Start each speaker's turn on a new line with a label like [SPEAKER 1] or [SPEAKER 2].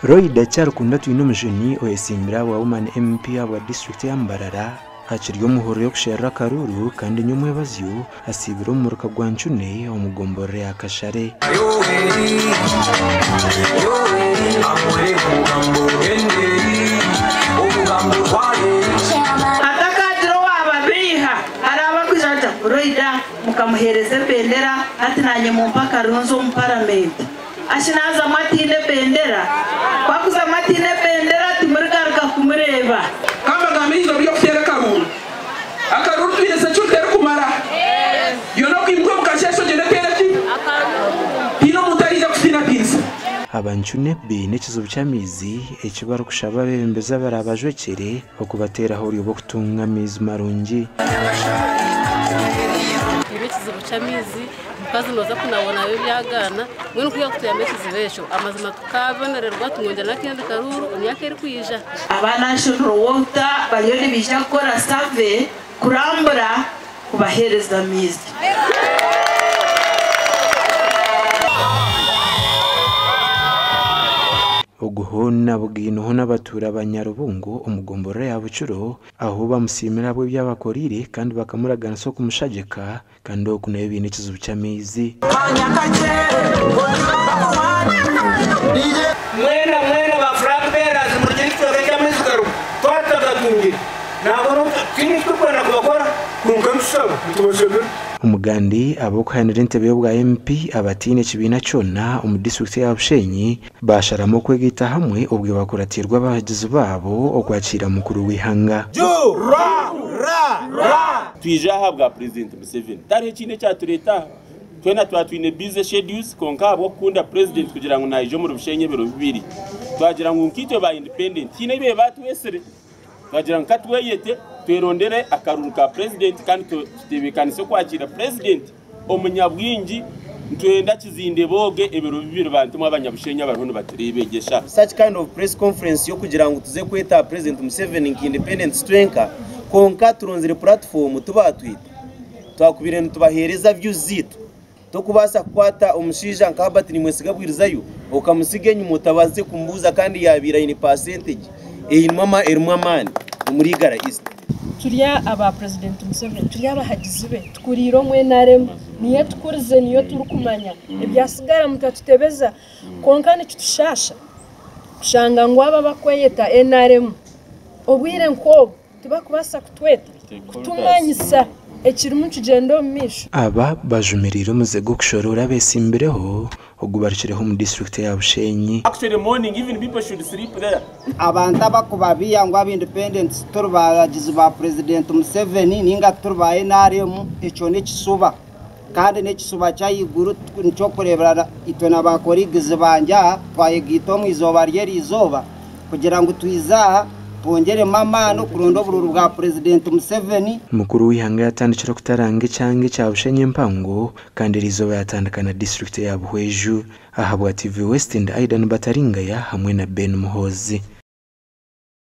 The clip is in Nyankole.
[SPEAKER 1] Loida Kyarukunda Twinomujuni oyesimbire ahabwa Woman MP ahabwa disiturikiti ya Mbarara akiri omuhururu y'okusherura akaruuru kandi nyomwebazyo asiibire omu muruka gwa Ncune omu gomborora ya Kashare.
[SPEAKER 2] Hatakagira owaababeiha, araabe akwija ati, Loida mukamuheereza ebendera, hati naanye mumpe akarunzi omu paramenti. Ashi naazamu ataine ebendera? Ku akuzamu ataine ebendera, timurigaruka kumureeba.
[SPEAKER 3] Ka mbagambire eizooba ry'okuteera akaruuru. Akaruuru twine security erikumara. Yoona okwimuka omu kasheeshe ogyende oteere ki? Tihaine omuntu ariija kukutiinatiinisa.
[SPEAKER 1] Aba Ncune baine ekizibu ky'amaizi eki barikushaba abeebembezi abaraabajwekyere okubateeraho oburyo bw'okutunga amaizi marungi.
[SPEAKER 4] Twine ekizibu ky'amaizi, omukazi nooza kunaaba onaaba ebyagaana, mbwenu ku yaakutuyamba ekizibu ekyo, amazima tukaabonererwa tumwongyera n'akandi karuuru emyaka erikwija.
[SPEAKER 2] Aba National Water bariyo nibaija kukora survey kurambura kubaheereza amaizi.
[SPEAKER 1] Ogu hoona abugainweho n'abatuura ba Nyarubungo omu gomborora ya Bukiro ahu bamusiimire ahabw'ebi abakoreire kandi bakamuraganisa okumushagika kandi oku nayo baine ekizibu ky'amaizi.
[SPEAKER 5] Mwena mwena ba flag bearers murugye ekicweka eky'amaizi garuga twaba tutagatungire nangwa tihaine eki turikwenda kubakora kwonka nitushaba nitubashabira.
[SPEAKER 1] Omugandi ab'okuhayanira entebe y'obwa MP abataine kibiina kyona omu disiturikiti eya Bushenyi baasharamu okwegaita hamwe obwe bakuratiirwe abahagizi baabo okwakiira mukuru w'eihanga.
[SPEAKER 6] Twija aha bwa Purezidenti Museveni. Tihariho ekindi ekyatureeta aha. Twena twaba twine busy schedules kwonka ahabw'okukunda Purezidenti kugira ngu naija omuri Bushenyi ebiro bibiri, twagira ngu nkaitwe ba independent tihaine ebi baatwetsire. Twagira ngu ka tweyete twerondere akaruuru ka Purezidenti kandi tutebeekanise okwakiira Purezidenti omunyabwingi. Nitwenda kizinde booge ebiro bibiri bantumwe Abanyabushenyi abariho nibatureeba egyesha.
[SPEAKER 7] Such kind of press conference y'okugira ngu tuze kweta President Museveni nka independents twenka kwonka turonzire platform tibaatwita twakubaire nitubaheereza views zaitu. Tokubaasa kukwata omushaija nka Herbert Nimwesiga Bwirizayo okamutsiga enyima otabaasize kumubuuza kandi yaabaire aine percentage erimu amaani omuri Igara East.
[SPEAKER 8] Turi aba Purezidenti Museveni, turi abahagizi be, tukuriire omu NRM, niyo etukurize, niyo turikumanya, ebyasigara mutatutebeza. Kwonka nikitushaasha kushanga ngu abo abakweyeta NRM obwire nk'obu tibarikubaasa kutweta kutumanyisa ekirimu nikigyenda omu maisho.
[SPEAKER 1] Aba bajumiriire omuze gw'okushoroora abesimbireho ogubarukireho omu disiturikiti eya Bushenyi.
[SPEAKER 6] Actually morning even people should sleep there.
[SPEAKER 9] Abantu abakubabiiha ngu aba independents tituri bahagizi ba Purezidenti Museveni ninga tituri ba nrm ekyo n'ekishuba kandi n'ekishuba ky'ahaiguru nikyo orikureebera itwe na ba colleagues bangye aha twayegaita omu izooba ry'eriizooba kugira ngu twize aha twongyeremu amaani okuronda oburuuru bwa Purezidenti Museveni.
[SPEAKER 1] Mukuru w'eihanga yatandikire okutaranga ekyanga ekya Bushenyi empango kandi eriizooba yatandika na disiturikiti eya Buhweju. Ahabwa TV West ndi Aidan Bataringaya hamwe na Ben Muhoozi.